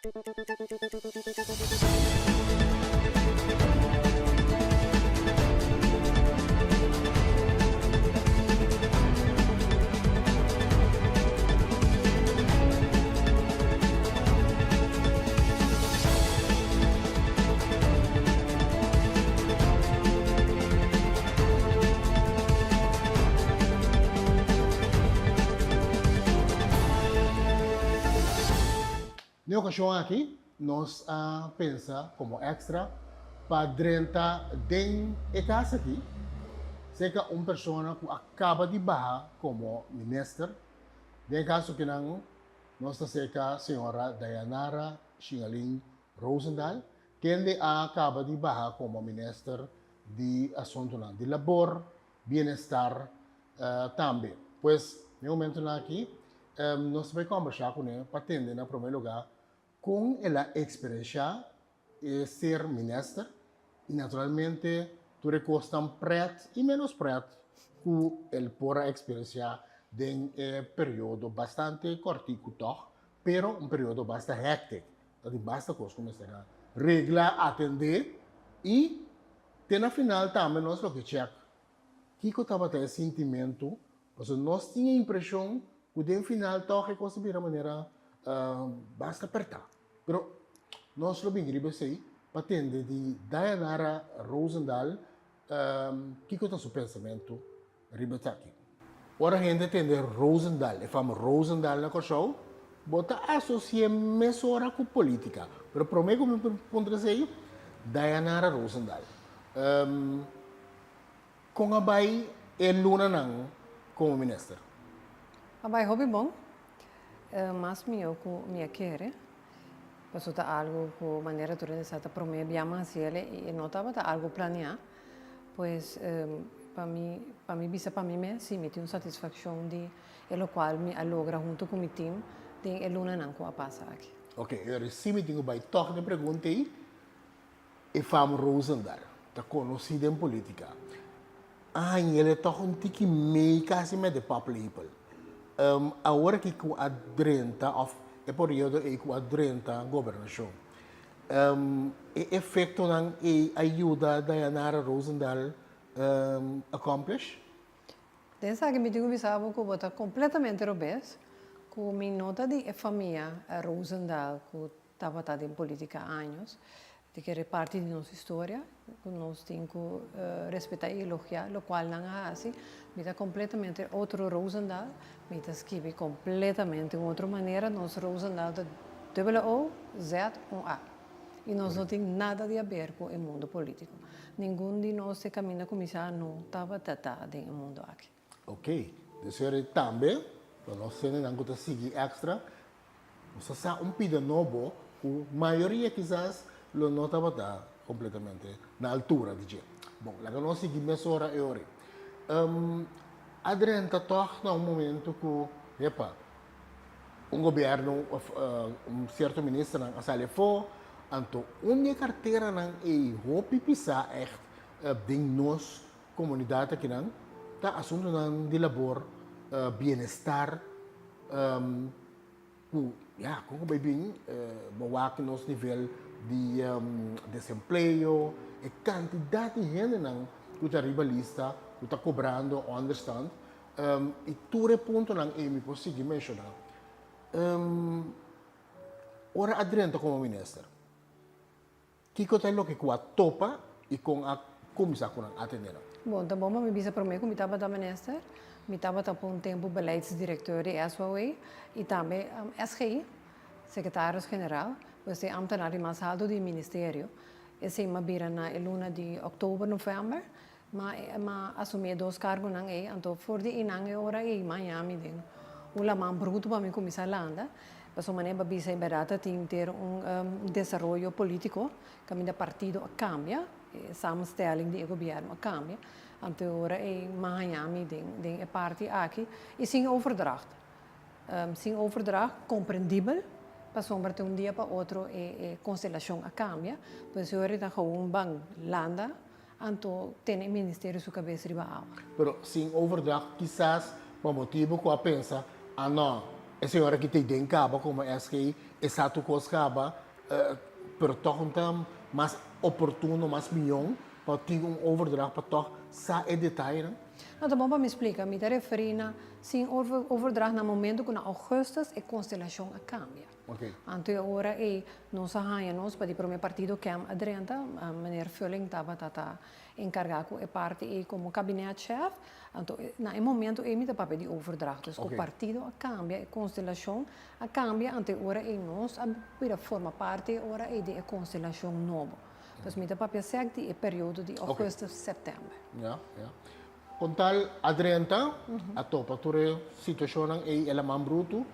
Den okashon aki nos a pensa komo extra pa drenta den e kas aki serka un persona ku a kaba di baha komo minister. Den e kaso kinan nos ta serka señora Dayanara Shingalin Rozendal kende a kaba di baha komo minister di asuntunan di labor, bienestar tambe. Pues den e momentunan aki nos ta bai kòmbersá kuné pa tende na promé lugá kon el a eksperenshá e ser minister i naturalmente tur e kosnan prèt i ménos prèt ku el por a eksperensiá den e periodo bastante kòrtiku tòg, pero un periodo basta hèktik. Ta tin basta kos ku mester a regla, atendé i te na final tambe nos lo ke chèk Kiko tabata e sintimentu? Pasobra nos tin e impreshon ku den final tòg e kos a bira manera basta pèrtá. Pero nos lo bini riba esei pa tende di Dayanara Rozendal kiko ta su pensamentu riba esaki. Ora hende tende Rozendal, e fam Rozendal na Kòrsou, bo ta asosi'é mesora ku polítika. Pero promé ku mi puntra esei, Dayanara Rozendal. Kon a bai e lunanan komo minister? A bai hopi bon, mas mihó ku mi a kere. Pasobra ta algu ku manera tur hende sa ta promé bia mi hasi el i e no tabata algu planiá. Pues pa mi pa mi bisa pa mi mes si mi tin un satisfakshon di e lokual mi a logra huntu ku mi tim den e lunanan ku a pasa aki. Oke, e ora si mi tin ku bai tòg den pregunta ei. E fam Rosendal ta konosí den polítika. A hañ'el e tòg un tiki mei kasi met e paplepel. Awor aki ku a drenta òf e periodo ei ku a drenta gobernashon, e efektonan ei a yuda Dayanara Rosendal accomplish? Den esaki mi tin ku bisa bo ku bo ta kompletamente robes, ku mi no ta di e famia Rosendal ku Tabata den politica años. Di kere parti di nos historia cu nos tin cu respeta y elogia locual nan a haci. Mi ta completamente otro Rozendal. Mi ta skibi completamente un otro manera. Nos Rozendal ta dubbele O, Z, un A. Y nos no tin nada di haber cu e mundo politico. Ningun di nos te caminda cuminsa no tabata ta den e mundo aki. Ok, deseo tambe pa nos hendenan cu ta sigui extra Nos a sa un pida nobo ku mayoria kisas lo no tabata kompletamente na altura di dje. Bon, laga nos sigui mesora e ora ei. A drenta tòg na un momento ku, epa, un gobièrnu òf un sierto ministernan a sali afó, anto un di e karteranan ei hopi pisá ègt den nos komunidat akinan ta asuntunan di labor, bienestar, Ku ya, kon ku bai bin bo wak nos nivel di desempleo, e kantidat di hendenan ku ta riba lista ku ta kobrando ònderstand i tur e puntonan ei mi por sigui menshoná. Ora a drenta komo minister. Kiko ta e loke ku a topa i kon a kuminsá ku nan atendé nan? Bon, ta bon pa mi bisa promé ku mi tabata minister, mi tabata pa un tempu beleidsdirecteur di SOAW i tambe SG, secretaris generaal, pues e ambtenaar di mas haltu di e ministerio. Esei mi a bira na e luna di òktober, novèmber. M'a asumí e dos kargonan ei, anto for di einan e ora ei m'a haña mi den un laman brutu pa mi kuminsá landa. Pasobra manera bo a bisa en bèrdat ta tin ter un desaroyo polítiko kaminda partido a kambia, e samenstelling di e gobièrnu a kambia. Anto e ora ei m'a haña mi den e parti aki i sin overdracht. Sin overdracht komprendibel pasobra ta un dia pa otro e konstelashon a kambia. Pues e ora ei ta gewoon ban landa. Anto tene e ministerio su kabes riba awa. Pero sin overdracht kisas pa motibu ku a pensa, ah no, E señora aki ta den kaba komo SG, e sa tur kos kaba, pero tòg un ta mas oportuno, mas mion pa tin un overdracht pa tòg sa e detayenan. No, ta bon pa mi splika. Mi ta referí na sin overdracht na momento ku na ougùstus e konstelashon a kambia. Anto e ora ei nos a haña nos pa di promé partido KEM a drenta, meneer Vulling tabata ta enkargá ku e parti ei komo kabinetchef. Anto na e momento ei mi ta papia di overdracht. Dus ku partido a kambia, e konstelashon a kambia, anto e ora ei nos a bira forma parti e ora ei di e konstelashon nobo. Dus mi ta papia sèk di e periodo di ougùstus, sèptèmber. Ya, ya. Kon tal a drenta, a topa tur e situashonnan ei, el a man brutu.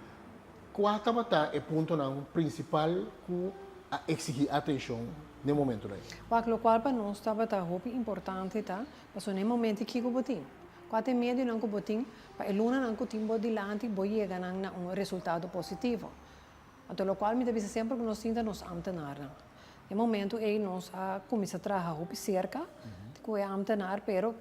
Kua tabata e puntonan prinsipal ku a eksigí atenshon n'e momentunan ei? Wak, lokual pa nos tabata hopi importante ta, pasobra n'e momento kiko bo tin? Kua ta e medionan ku bo tin pa e lunanan ku tin bo dilanti bo yega nan na un resultado positivo? Anto lokual mi ta bisa semper ku nos tin ta nos ámtenarnan. E momento ei nos a kuminsá traha hopi serka ku e ámtenar, pero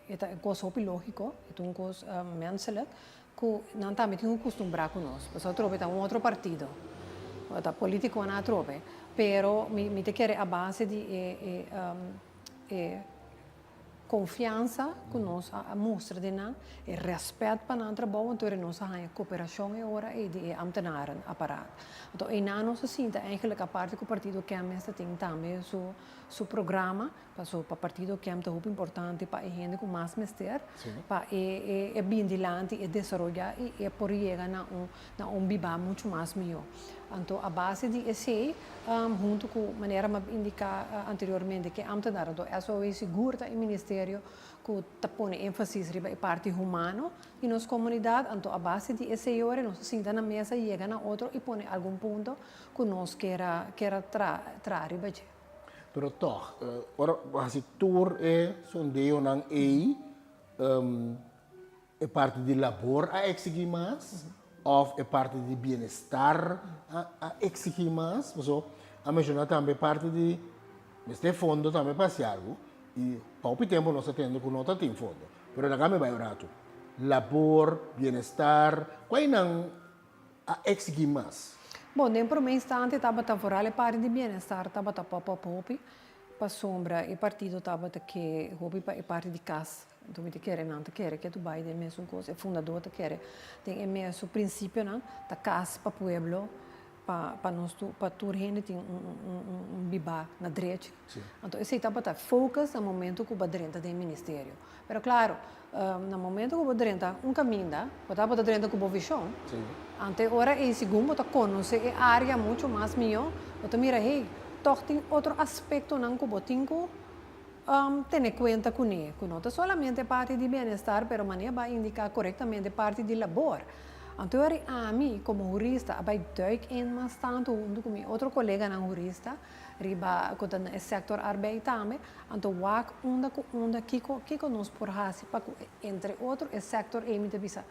e ta un kos hopi lógiko, e ta un kos menselijk, Ku nan tambe tin ku kustumbrá ku nos, pasobra atrobe ta un otro partido, ta politikonan atrobe, pero mi mi ta kere a base di e e e konfiansa ku nos a mustra den nan, e rèspèt pa nan trabou, anto nos a haña koperashon e ora ei di e amtenaren aparaat. Anto einan nos a sinta eigenlik aparte ku partido KEM mester tin tambe su su programa. Paso pa partido KEM ta hopi importante pa e hende ku mas mester pa e e bin dilanti, e desaroyá i e por yega na un na un bibá muchu mas mihó. Anto a base di esei huntu ku manera mi a indiká anteriormente ke ámtenar anto SOE sigur ta e ministerio ku ta pone énfasis riba e parti humano di nos komunidat. Anto a base di esei ora nos a sinta na mesa yega na otro i pone algun punto ku nos ker a ker a traha riba dje. Pero tòg, ora bo hasi tur e sondeonan ei, e parti di labor a eksigí mas òf e parti di bienestar a eksigí mas? Pasobra a menshoná tambe e parti di mester fondo tambe pa hasi algu i pa hopi tempu nos ta tende ku no ta tin fondo. Pero laga mi bai un ratu. Labor, bienestar, kua einan a exigí mas. Bon, den promé instante tabata vooral e parti di bienestar tabata pop up hopi, pasobra e partido tabata ke hopi pa e parti di kas. Anto mi ta kere nan ta kere ke tu bai den mesun kos, e fundador ta kere den e mesun prinsipionan, ta kas pa pueblo, pa pa nos tur pa tur hende tin un un un bibá na drechi. Anto esei tabata focus na momento ku bo a drenta den ministerio. Pero claro, na momento cu bo drenta un caminda, bo tabata drenta cu bo vision. Anto e ora ey segun bo ta conoce e area mucho mas miyo, bo ta mira, hey, toch tin otro aspectonan cu bo tin cu tene cuenta cune, cu no ta solamente e parti di bienestar, pero manera bo a indica corectamente parti di labor. Anto e ora ey ami como hurista a bay duik in mas tanto hunto cu mi otro coleganan hurista, riba ku ta na e sektor arbeid tambe, anto wak unda ku unda kiko kiko nos por hasi pa ku entre otro e sektor ei mi ta bisa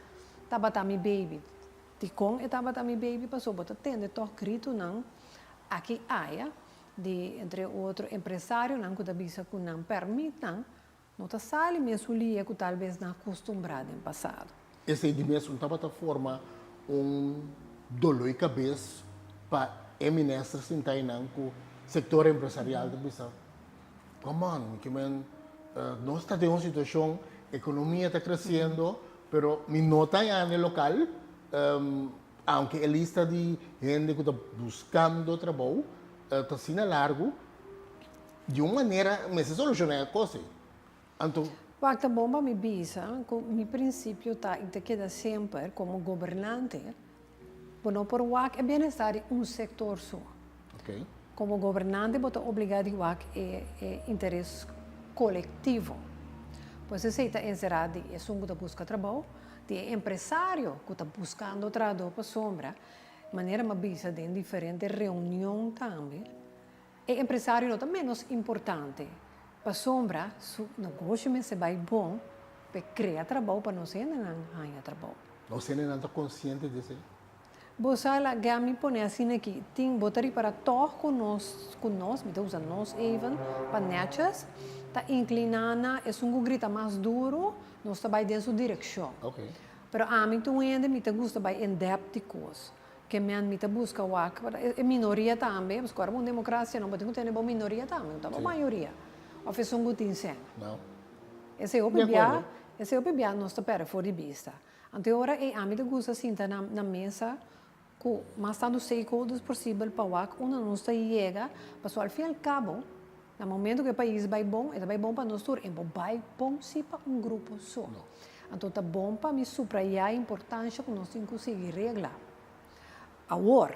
tabata mi baby. Dikon e tabata mi baby? Pasobra bo ta tende tòg gritunan aki aya di entre otro empresarionan ku ta bisa ku nan pèrmitnan no ta sali mesun lia ku talbes nan a kustumbrá den pasado. Esei di mes un tabata forma un doló i kabes pa e minister sinta einan ku sektor empresarial ta bisa, Come on, mi ke men nos ta den un situashon, ekonomia ta kresiendo, pero mi no ta haña e lokal, aunke e lista di hende ku ta buskando trabou ta asina largu. Di un manera mester soluciona e cos ei. Anto. Wak ta bon pa mi bisa cu mi principio ta y ta keda semper como gobernante bo no por wak e bienestar di un sector so. Como gobernante bo ta obliga di wak e e interes colectivo. Pues esey ta encera di esun cu ta busca trabou, di e empresario cu ta buscando trahador pasobra manera mi a bisa den diferente reunion tambe. E empresario no ta ménos importante, pasobra su negoshi mester bai bon p'e krea trabou pa nos hendenan haña trabou. Nos hendenan ta konsiente di esei? Bo sa laga mi pone asina aki, tin bo ta ripara tòg ku nos, ku nos, mi ta usa nos even pa nètjes, ta inkliná na esun ku grita mas duru, nos ta bai den su direkshon. Pero ami ta un hende mi ta gusta bai in depth di kos. Ke men mi ta buska wak e minoria tambe, pasobra ora bo un demokrasia no bo tin ku tene bo minoria tambe, no ta bo mayoria òf esun ku tin sèn. Esei hopi bia, esei hopi bia nos ta pèrdè for di bista. Anto e ora ei ami ta gusta sinta na na mesa ku mas tantu stakeholders posibel pa wak unda nos ta yega, pasobra al fin al kabo na momento ku e pais bai bon e ta bai bon pa nos tur, e bo bai bon si pa un grupo so. Anto ta bon pa mi subrayá e importansha ku nos tin ku sigui regla. Awor,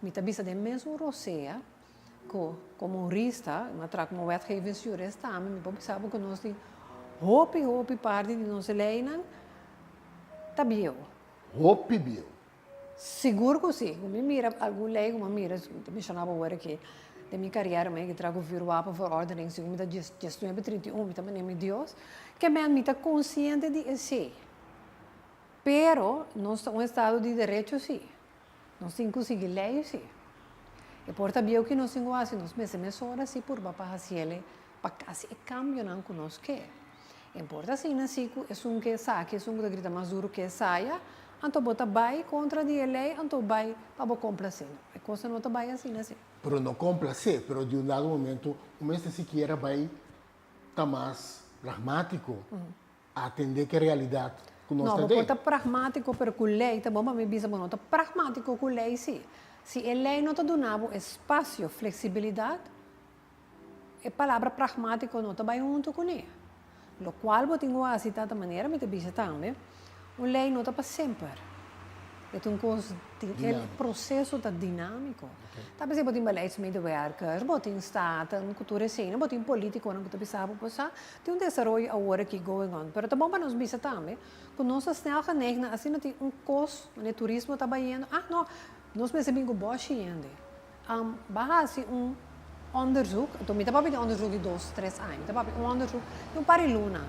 mi ta bisa den mesun rosea ku komo hurista, mi a traha komo wetgevingsjurist tambe, mi por bisa bo ku nos tin hopi hopi parti di nos leinan ta bieu. Hopi bieu. Sigur ku si. Ku mi mira algun lei ku mi a mira, mi ta menshona bo awor aki, den mi kariera mi a entra ku vuurwapenverordening, segun mi ta diesnuebe trinta i un, mi ta manera mi Dios, ke men mi ta konsiente di esei. Pero nos ta un estado di derecho si. Nos tin ku sigui lei si. E por ta bieu ki nos tin ku hasi, nos mester mesora si purba pa hasiel pa hasi e kambionan ku nos ke. E por ta asina si ku esun ke esaki, esun ku ta grita mas duru ke esaya, anto bo ta bai kontra di e lei, anto bai pa bo komplasé. No, e kosnan no ta bai asina si. Pero no komplasé, pero di un dado momento un mester sikiera bai ta mas pragmátiko, atendé ku e realidat ku nos No, ta bo por den. ta pragmátiko, pero ku lei ta bon pa mi bisa bo no ta pragmátiko ku lei si. Si e lei no ta duna bo espasio, fleksibilidat, E palabra pragmátiko no ta bai huntu kuné. Lokual bo tin ku hasi ta ta manera mi ta bisa tambe, un lei no ta pa semper. E ta un kos di e proseso ta dinámiko. Ta p'esei bo tin beleidsmedewerkers, bo tin staten ku tur esei, bo tin polítikonan ku ta bisa bo por sa tin un desaroyo awor aki going on. Pero ta bon pa nos bisa tambe ku nos ta snel geneig na asina tin un kos manera turismo ta bayendo, ah no, nos mester bin ku bòshi hende. Ba hasi un onderzoek, anto mi ta papia di onderzoek di dos, tres aña, mi ta papia un onderzoek di un par di luna.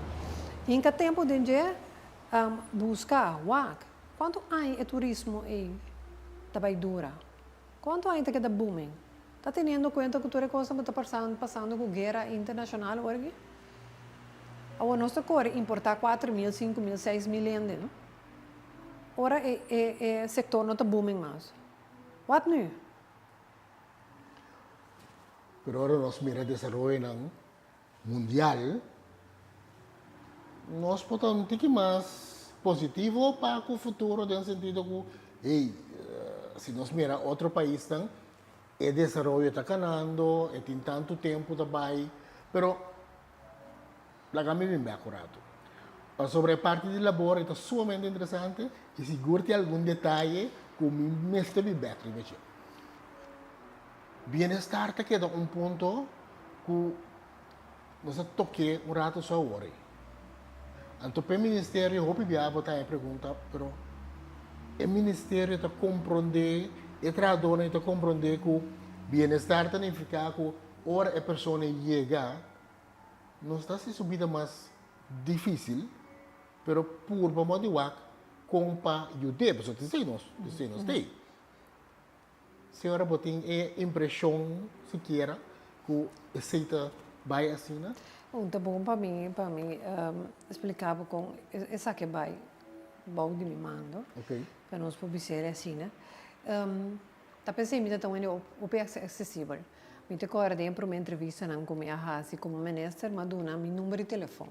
Hinka tempu den dje buska, wak, kuantu aña e turismo ei ta bai dura? Kuantu aña ta keda booming? Ta teniendo kuenta ku tur e kosnan ku ta pasando ku guera internashonal awor aki? Awor nos ta kore importá 4000, 5000, 6000 hende, no? Ora e sektor no ta booming mas. Wat nu? Pero ora nos mira desaroyonan mundial, nos por ta un tiki mas positivo pa ku futuro den sentido ku, hey, si nos mira otro paisnan, e desaroyo ta kanando, e tin tantu tempu ta bai, pero Laga mi bin bek un ratu. Pasobra e parti di labor e ta sumamente interesante i sigur tin algun detaye ku mi mester bin bek riba dje. Bienestar ta keda un punto ku nos a tok'é un ratu so awor ei. Anto p'e ministerio hopi biaha bo ta haña pregunta, pero e ministerio ta komprondé, e trahadónan ta komprondé ku bienestar ta nifiká ku ora e persona yega, Nos ta hasi su bida mas difísil, pero purba mo di wak kon pa yud'é, pasobra ta esei nos, esei nos t'ei. Señora, bo tin e impreshon sikiera ku esei ta bai asina? Un ta bon pa mi, pa mi splika bo kon esaki a bai bou di mi mando, pa nos por bis'é asina. Ta p'esei mi ta ta wende hopi aksesibel. Mi ta kòrda den e promé entrevistanan ku mi a hasi komo minister, mi a duna mi number di telefòn.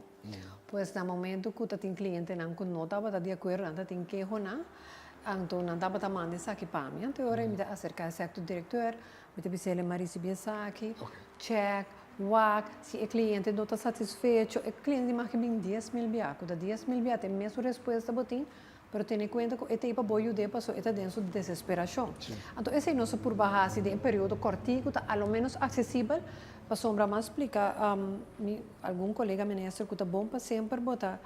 Pues na momentu ku ta tin klientenan ku no tabata di akuerdo, nan ta tin kehonan, anto nan tabata manda esaki pa mi. Anto e ora mi ta aserká e sektor direkteur, mi ta bisa el, mi a risibí esaki, chèk, wak, si e kliente no ta satisfecho, e kliente di maki bin 10,000 bia, ku ta 10,000 bia ta e mesun respuesta bo tin, Pero tene kuenta ku e ta ei pa bo yud'é pasobra e ta den su desesperashon. Anto esei nos a purba hasi den e periodo kòrtiku ta a lo ménos aksesibel pasobra mi a splika mi algun kolega minister ku ta bon pa semper bo ta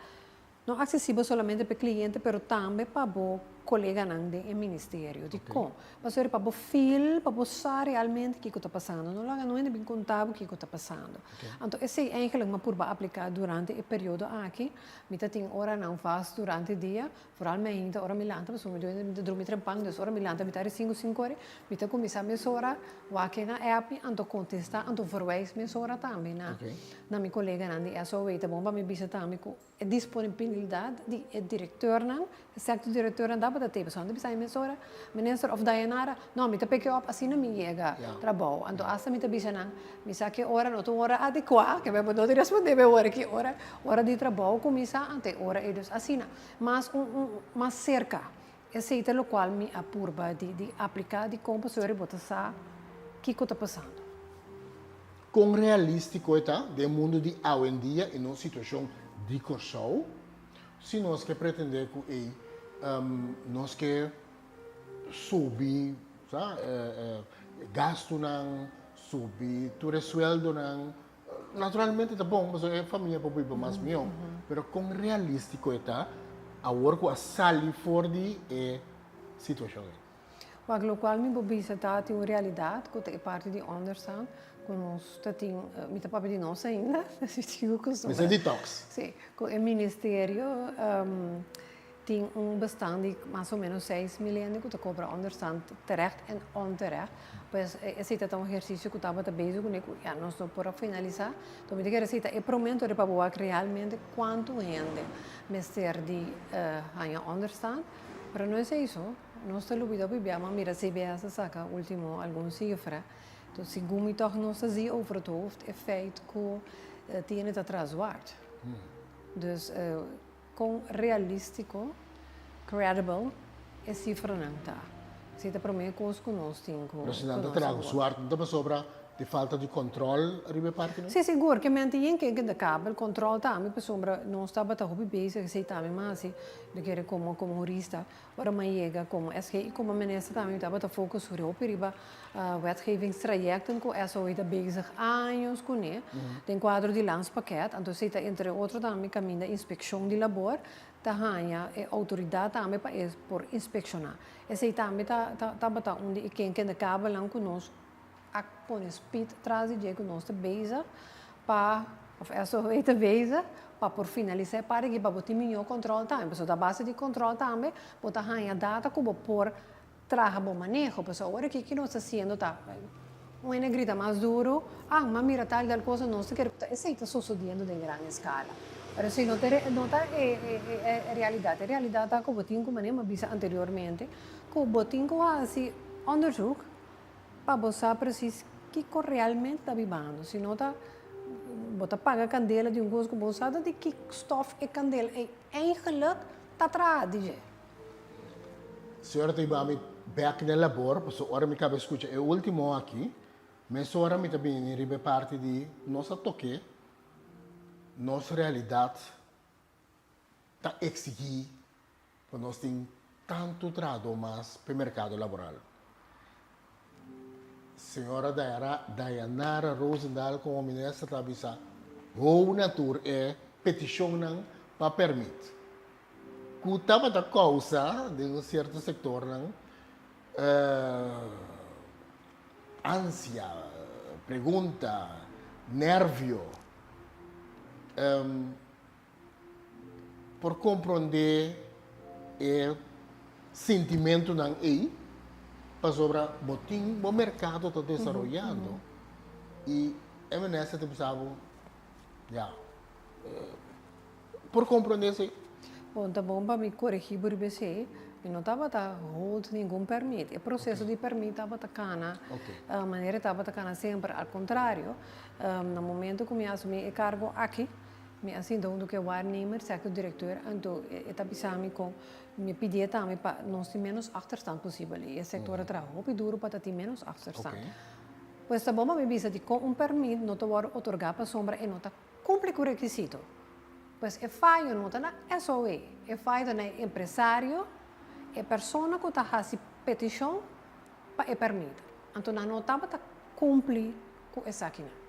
no aksesibel solamente pa e kliente pero tambe pa bo. koleganan den e ministerio. Dikon? Pasobra pa bo feel, pa bo sa realmente kiko ta pasando. No laga no hende bin konta bo kiko ta pasando. Anto esei eigenlijk mi a purba apliká durante e periodo aki. Mi ta tin oranan vast durante dia, vooral mainta ora mi lanta, pasobra mi ta drumi trempan, dus ora mi lanta mi ta ari sinku sinku ora, mi ta kuminsá mesora wak na app mi, anto kontestá, anto verwijs mesora tambe na na mi koleganan di SOW. Ta bon pa mi bisa tambe ku E disponibilidat di e direktornan, e sektor direktornan tabata te, pasobra nan ta bisa mi mesora, Minister of Dayanara, no, mi ta piki op asina mi yega trabou. Anto asta mi ta bisa nan, mi sa ki ora no ta un ora adekuá, ke bo no ta respondé mi awor ki ora, ora di trabou kuminsá, anto e ora ei dus asina. Mas un un mas serka. Esei ta lokual mi a purba di di apliká dikon pasobra bo ta sa kiko ta pasando. Kon realístiko e ta den mundu di awendia i nos situashon di Kòrsou? Si nos ke pretendé ku ei nos ke subi sa gastunan, subi tur e sueldonan, naturalmente ta bon pasobra e famia por biba mas mihó, pero kon realístiko e ta awor ku a sali for di e situashon ei? Wak lokual mi por bisa ta tin un realidat ku ta e parti di onderstand ku nos ta tin, mi ta papia di nos ainda, Mester detox. Si, ku e ministerio tin un bestand di mas o menos 6000 hende ku ta kobra onderstand terecht en onterecht. Pues esei ta ta un ehersisio ku tabata bezig kuné ku ya nos no por a finalisá. Enton mi ta kere esei ta e promé pa bo wak realmente kuantu hende mester di haña onderstand, pero no esei so. Nos ta lubida hopi ma mira CBS a saca ultimo algun cifra. Entonces segun mi toch nos ta zie over het hoofd e feit cu tiene ta traha zwart. Dus con realistico, credible e cifranan ta. Esey ta prome cos cu nos tin cu Pero si nan ta traha zwart no ta pasobra di falta di control riba e partinan? Si, sigur. Ke mente yen ken ke ta kabel control tambe pasobra nos tabata hopi bezig esey tambe mas si mi kere como como hurista. Ora mi a yega komo SG i komo minister tambe mi tabata focus hopi riba wetgevingstrajecten ku SOE ta bezig años kuné den kuadro di landspakket. Anto esei ta entre otro tambe kaminda inspekshon di labor ta haña e outoridat tambe pa e por inspekshoná. Esei tambe ta tabata un di e kenken de kabelnan ku nos a pone speed tras di dje ku nos ta bezig pa òf SOE ta bezig pa por finalisá e parti aki pa bo tin mihó kòntròl tambe pasobra ta base di kòntròl tambe bo ta haña data ku bo por traha bo maneho pasobra awor aki ki nos ta hasiendo ta un hende a grita mas duru ah m'a mira tal i tal cosa nos ta kere ku ta esei ta sosodiendo den gran eskala pero esei no ta no ta e e realidat e realidat ta ku bo tin ku manera mi a bisa anteriormente ku bo tin ku hasi onderzoek. Pa bo sa presis kiko realmente ta bibando. Si no ta, bo ta paga kandela di un kos ku bo sa ta di ki stof e kandela ei eigenlijk ta traha di dje. Señora ta hiba mi bek den labor, pasobra ora mi kaba skucha e ultimo aki, mesora mi ta bini riba e parti di nos a toke nos realidat ta eksigí pa nos tin tantu trahadó mas p'e merkado laboral. Señora Dayanara Rozendal komo minister ta bisa hou na tur e petishonnan pa pèrmit ku tabata kousa den un sierto sektornan ansia, pregunta, nèrvio. Por komprondé e sintimentunan ei, pasobra bo tin bo merkado ta desaroyando i e minister ta bisa bo, ya, por komprondé esei. Bon, ta bon pa mi koregí bo riba esei, mi no tabata hold ningun pèrmit. E proseso di pèrmit tabata kana manera e tabata kana semper. Al kontrario, na momento ku mi a asumí e kargo aki, Mi a sinta huntu ku e waarnemer, sector directeur, anto e ta bisa mi kon mi pidié tambe pa nos tin ménos achterstand posibel i e sektor a traha hopi duru pa ta tin ménos achterstand. Pues ta bon pa mi bisa dikon un pèrmit no ta wòrdu otorgá pasobra e no ta kumpli ku rekisito. Pues e fayo no ta na SOE, e fayo ta na e empresario, e persona ku ta hasi petishon pa e pèrmit. Anto nan no tabata kumpli ku esakinan.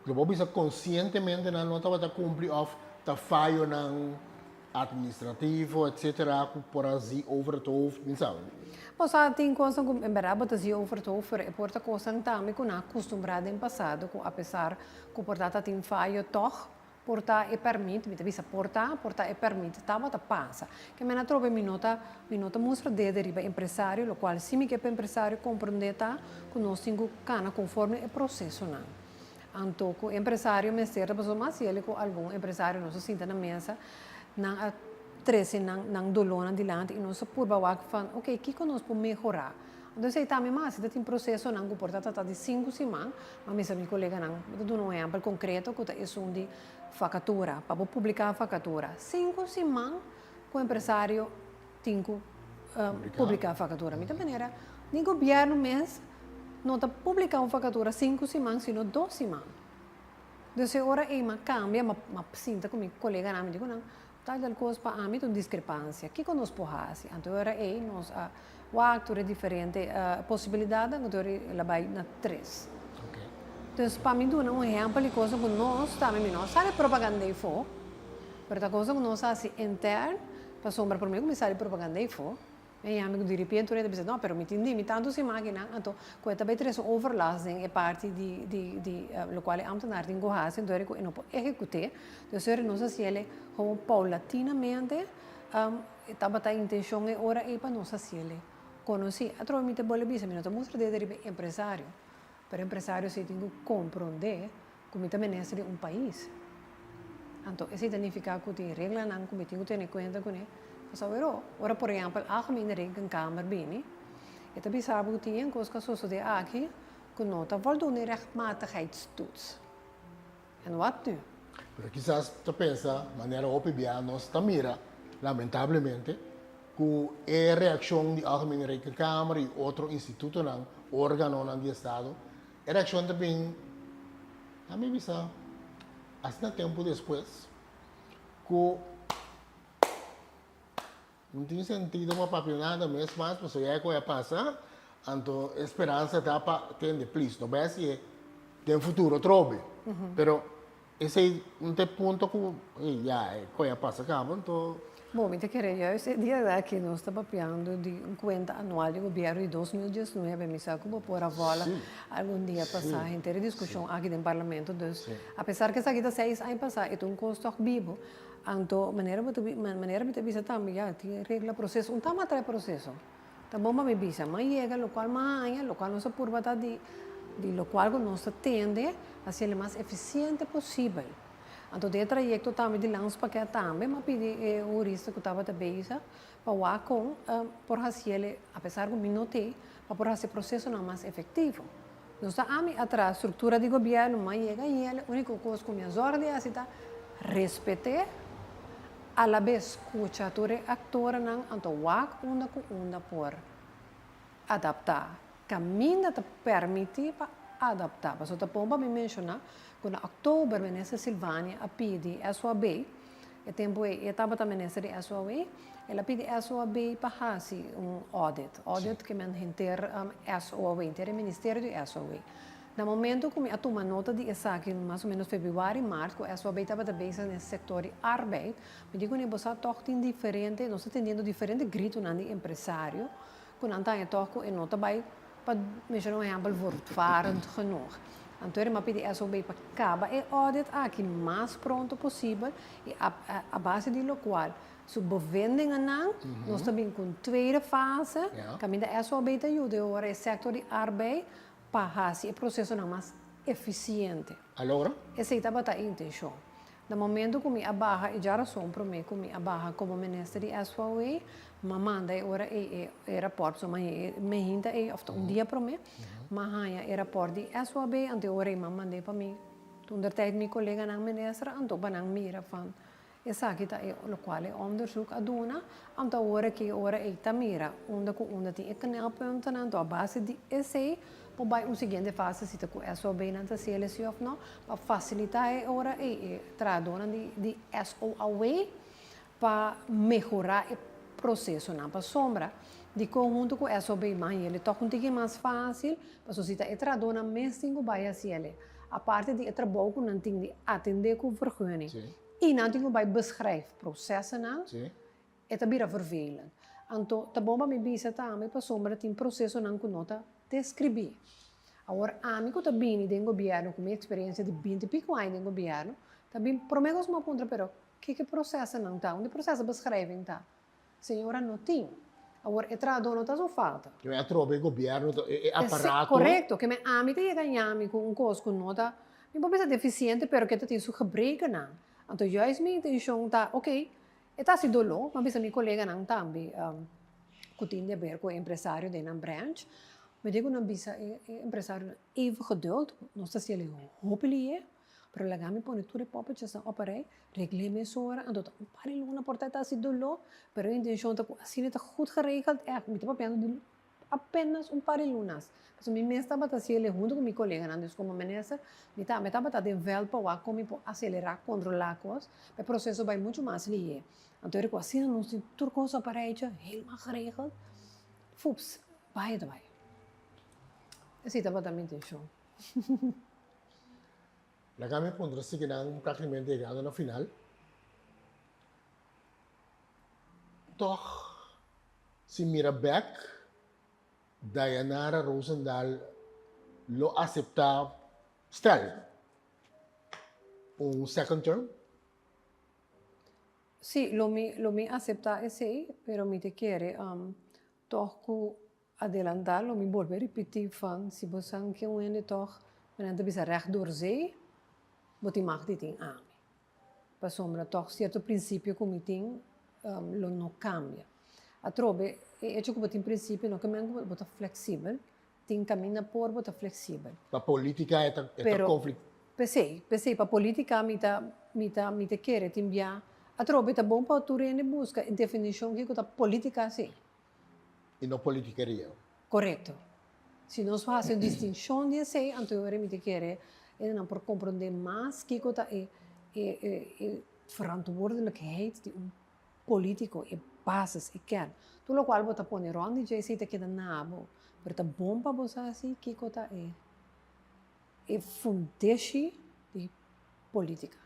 Lo bo bisa konsientemente nan no tabata kumpli òf ta fayonan Administrativo etc ku por a zi over het hoofd, mi sa. Bo sa tin kosnan ku en berdad bo ta zi over het hoofd, pero e por ta kosnan tambe ku nan a kustumbrá den pasado ku apesar ku por ta ta tin fayo tòg por ta e pèrmit, mi ta bisa por ta, por ta e pèrmit tabata pasa. Ke men atrobe mi no ta mi no ta mustra dede riba empresario, lokual si mi ke pa empresario komprondé ta ku nos tin ku kana konforme e prosesonan. Anto ku empresario mester ta pasobra mas yele ku algun empresario nos a sinta na mesa, nan a trese nan nan dolónan dilanti i nos a purba wak van oke kiko nos por mehorá. Anto esei tambe mas si ta tin prosesonan ku por ta trata di sinku siman, ma mester mi koleganan mi ta duna un ehèmpel konkreto ku ta esun di vakatura, pa bo publiká vakatura sinku siman ku empresario tin ku publiká vakatura. Mi ta manera ni gobièrnu mes no ta publiká un vakatura sinku siman sino dos siman. Dus e ora ei m'a kambia, m'a sinta ku mi koleganan, mi di ku nan, tal tal kos pa ami ta un diskrepansia, kiko nos por hasi? Anto e ora ei nos a wak tur e diferente posibilidatnan, anto e ora ei el a bai na tres. Dus pa mi duna un ehèmpel di kosa ku nos tambe, mi no a sali propaganda ei fo, pero ta kosa ku nos a hasi intern, Pasobra promé ku mi sali propaganda eifó, mi a yami ku diripiente un hende bisa, no, pero mi tin di mi tantu siman akinan, anto ku e ta bai trese un overlast den e parti di di di lokual e ámtenar tin ku hasi, anto ku e no por ehekut'é. Dus ora nos hasi el gewoon paulatinamente, e tabata e intenshon e ora ei pa nos hasi el konosí. Atrobe mi ta bolbe bisa, mi no ta mustra dede riba e empresario, pero e empresario si tin ku komprondé ku mi ta minister di un pais. Anto esei ta nifiká ku tin reglanan ku mi tin ku tene kuenta kuné. Pasobra awor, ora por ehèmpel Algemene Rekenkamer bini, e ta bisa bo ku tin yen kos ku a sosodé aki ku no ta voldoende rechtmatigheidstoets. En wat nu? Pero kisas ta pensa manera hopi bia nos ta mira, lamentablemente, ku e reakshon di Algemene Rekenkamer i otro institutonan, organonan di estado, E reakshon ta bin, a mi bisa, asina tempu despues ku no tin sentido pa papia nada mes mas pasobra ya e koe a pasa, anto e speransa ta pa tende, please, no bai hasié den futuro atrobe. Pero Esei un ta e punto ku ya e koe a pasa kaba anto. Bo, mi ta kere juist e dia aki nos ta papiando di un kuenta anual di gobièrnu di 2019, mi sa ku bo por a vòla algun dia pasá henter e diskushon aki den parlamento, dus apesar ku esaki ta seis aña pasá e ta un kos tòg bibu, anto manera bo ta manera mi ta bisa tambe ya tin regla proseso, un ta mata e proseso, ta bon pa mi bisa, m'a yega lokual m'a haña, lokual nos a purba ta di di lokual ku nos ta tende hasiel e mas efisiente posibel. Anto den e trayekto tambe di landspakket tambe m'a pidi e hurista ku tabata bezig pa wak kon por hasiel e, apesar ku mi no t'ei, pa por hasi e prosesonan mas efektivo. Nos ta ami atras struktura di gobièrnu, m'a yega yele, úniko kos ku mi a zòrg di hasi ta respet'é, alabes skucha tur e aktornan anto wak unda ku unda por adaptá. Kaminda ta permití pa adaptá. Pasobra ta bon pa mi menshoná ku na òktober Minister Silvania a pidi SOAB, e tempu ei e tabata Minister di SOAB, el a pidi SOAB pa hasi un audit. Audit ke men henter SOAB, henter e ministerio di SOAB. Na momento ku mi a tuma nota di esaki, mas o ménos febrüari, mart, ku SOAB tabata bezig den e sektor di arbeid, mi di kuné bo sa tòg tin diferente, nos ta tendiendo diferente gritonan di empresario ku nan ta haña tòg ku e no ta bai pa menshona un ehèmpel voortvarend genoeg. Anto e a pidi SOB pa kaba e audit aki mas pronto posibel i a base di lokual su bevindingennan nos ta bin ku un tweede fase kaminda SOB ta yuda e ora e sektor di arbeid pa hasi e prosesonan mas efisiente. A logra? Esei tabata e intenshon. Na momento ku mi a baha e djarason promé ku mi a baha komo minister di SVOA, m'a manda e ora ei e rapòrt, so m'a haña e mehinta ei òf ta un dia promé, m'a haña e rapòrt di SVOB, anto e ora ei m'a mand'é pa mi toentertijd mi koleganan minister, anto pa nan mira van esaki ta e lokual e onderzoek a duna, anto awor aki e ora ei ta mira unda ku unda tin e knelpuntennan, anto a base di esei por bai un siguiente fase si ta ku SOB nan ta hasiel si òf no, pa fasilitá e ora ei e trahadónan di di SOAW pa mehorá e prosesonan. Pasobra dikon huntu ku SOB mas hende tòg un tiki mas fásil, pasobra si ta e trahadónan mes tin ku bai hasiel, aparte di e trabou ku nan tin di atendé ku vergunning. I nan tin ku bai beschrijf prosesonan, e ta bira vervelend. Anto ta bon pa mi bisa tambe pasobra tin prosesonan ku no ta deskribí. Awor ami ku ta bini den gobièrnu ku mi eksperensia di binti piku aña den gobièrnu ta bin promé kos mi a puntra pero kiko e prosesonan ta? Unda e proseso beschrijving ta? Señora no tin. Awor e trahadó no ta su falta. Ke men atrobe e gobièrnu ta e aparato. Korekto, ke men ami ta yega ñami ku un kos ku no ta, mi por bisa defisiente pero ke ta tin su gebrekennan. Anto juist mi intenshon ta ok, e ta hasi doló, mi a bisa mi koleganan tambe ku tin di aber ku e empresario den nan branch, mi di ku nan bisa e empresarionan even geduld, nos ta hasiel hopi lihe. Pero laga mi pone tur e poppetjesnan op een rij, regl'é mesora, anto ta un par di luna por ta ta hasi doló, pero e intencion ta ku asina ta goed geregeld, ègt, mi ta papiando di apenas un par di lunas. Pasobra mi mes tabata hasi el'e huntu ku mi koleganan, dus komo minister mi tambe tabata den vèlt pa wak kon mi por aselerá, kontrolá kos, pa e proseso bai muchu mas lihé. Anto era ku asina nos tin tur kos op een rijtje, helemaal geregeld, fups, bai e ta bai. Esei tabata mi intencion. Laga mi puntra si kinan praktikamente yegando na final. Tog si mira bek, Dayanara Rozendal lo asepta stel un second term? Si, lo mi lo mi asepta esei, pero mi ta kere tog ku Adelantá lo mi bolbe ripití van si bo san ke un hende tòg nan ta bisa règt door zee, bo tin mag di tin ami. Pasobra tòg sierto prinsipio ku mi tin lo no kambia. Atrobe e echo ku bo tin prinsipio no ke men ku bo ta fleksibel, tin kaminda por bo ta fleksibel. Pa politica e ta Pero conflict. P'esei, p'esei pa politica mi ta mi ta mi ta kere tin bia atrobe ta bon pa tur hende buska e definishon kiko ta politica si. i no politikeria. Korekto. Si nos por hasi un distinshon di esei, anto e ora mi ta kere hendenan por komprondé mas kiko ta e e e verantwoordelijkheid di un polítiko, e basis, e kern. Tur lokual bo ta pone rònt di dje esei ta keda na bo, pero ta bon pa bo sa si kiko ta e e fundeshi di polítika.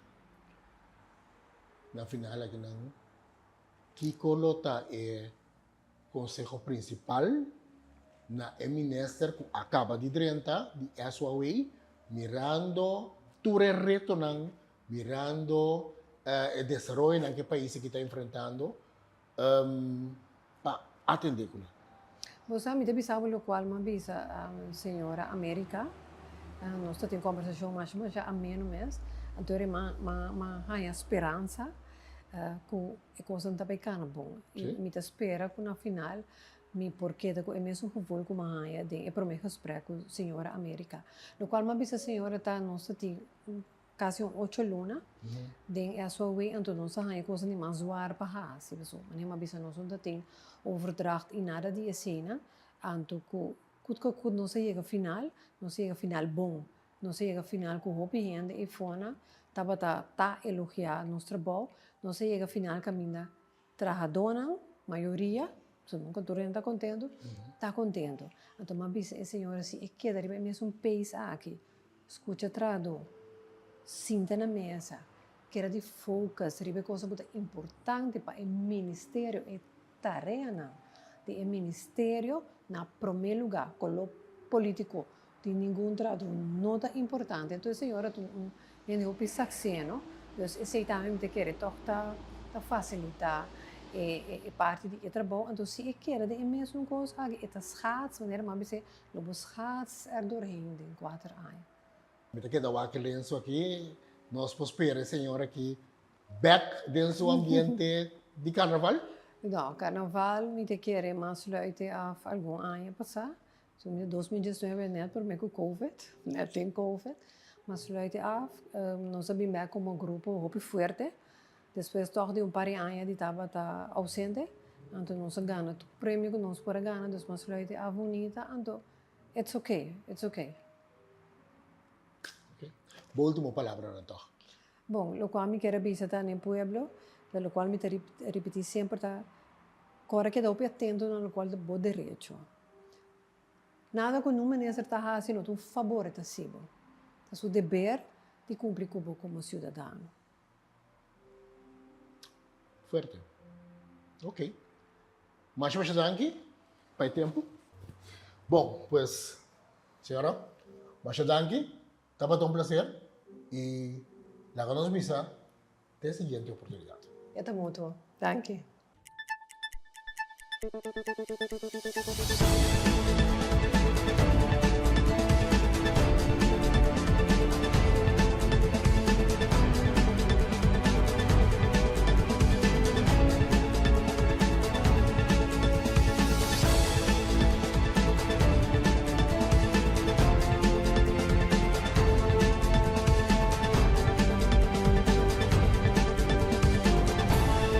Na final akinan Kiko lo ta e konseho prinsipal na e minister ku a kaba di drenta di SOAW mirando tur e retonan, mirando e desaroyonan ku e pais aki ta enfrentando pa atendé ku nan? Bo sa, mi ta bisa bo lokual mi a bisa señora America. Nos ta tin kombersashon masha masha ameno mes. Anto ora mi a haña speransa ku e kosnan ta bai kana bon. I mi ta spera ku na final mi por keda ku e mesun gevoel ku mi a haña den e promé gesprek ku señora America. Lokual mi a bisa señora ta nos ta tin kasi un ocho luna den SOW anto nos a haña kosnan di mas zwar pa hasi. Pasobra manera mi a bisa nos no ta tin overdracht i nada di eseinan. Anto ku kut ku kut nos a yega final, nos a yega final bon. Nos a yega final ku hopi hende ei fona tabata ta elogiá nos trabou. Nos a yega final kaminda trahadónan, mayoria, pasobra nunka tur hende ta kontentu, ta kontentu. Anto mi a bisa e señora si e keda riba e mesun pace aki, skucha trahadó, sinta na mesa, keda di focus riba e kosnan ku ta importante pa e ministerio, e tareanan di e ministerio na promé lugá, koló polítiko di ningun trahadó no ta importante. Entonces señora ta un hende hopi sakseno, dus esei tambe mi ta kere tòg ta ta fasilitá e e parti di e trabou. Anto si e keda den e mesun kos aki e ta schaats, manera mi a bis'é, lo bo schaats er doorheen den kuater aña. Mi ta keda wak e lenso aki, nos por spera e señor aki bek den su ambiente di karnaval? No, karnaval mi ta kere mas sluit af algun aña pasá. So mi 2019 net prome ku covid, net den covid, mas sluit af. Nos a bin bek komo grupo hopi fuerte. Despues tòg di un par di aña di tabata ausente, anto nos a gana tur premio ku nos por a gana, dus mas sluit af bunita, anto it's okay, it's okay. Okay. Bo ultimo palabranan tòg? Bon, lokual mi kier a bisa ta na e pueblo, ta lokual mi ta ripití semper ta, kòrda keda hopi atento na lokual ta bo derecho. Nada ku nun minister ta hasi no ta un fabor e ta hasi bo. Ta su deber di kumpli ku bo komo siudadano. Fuerte. Ok. Masha masha danki pa e tempu. Bon, pues, señora, masha danki. Tabata un placer y laga nos bisa te e siguiente oportunidad. E ta mutuo. Danki.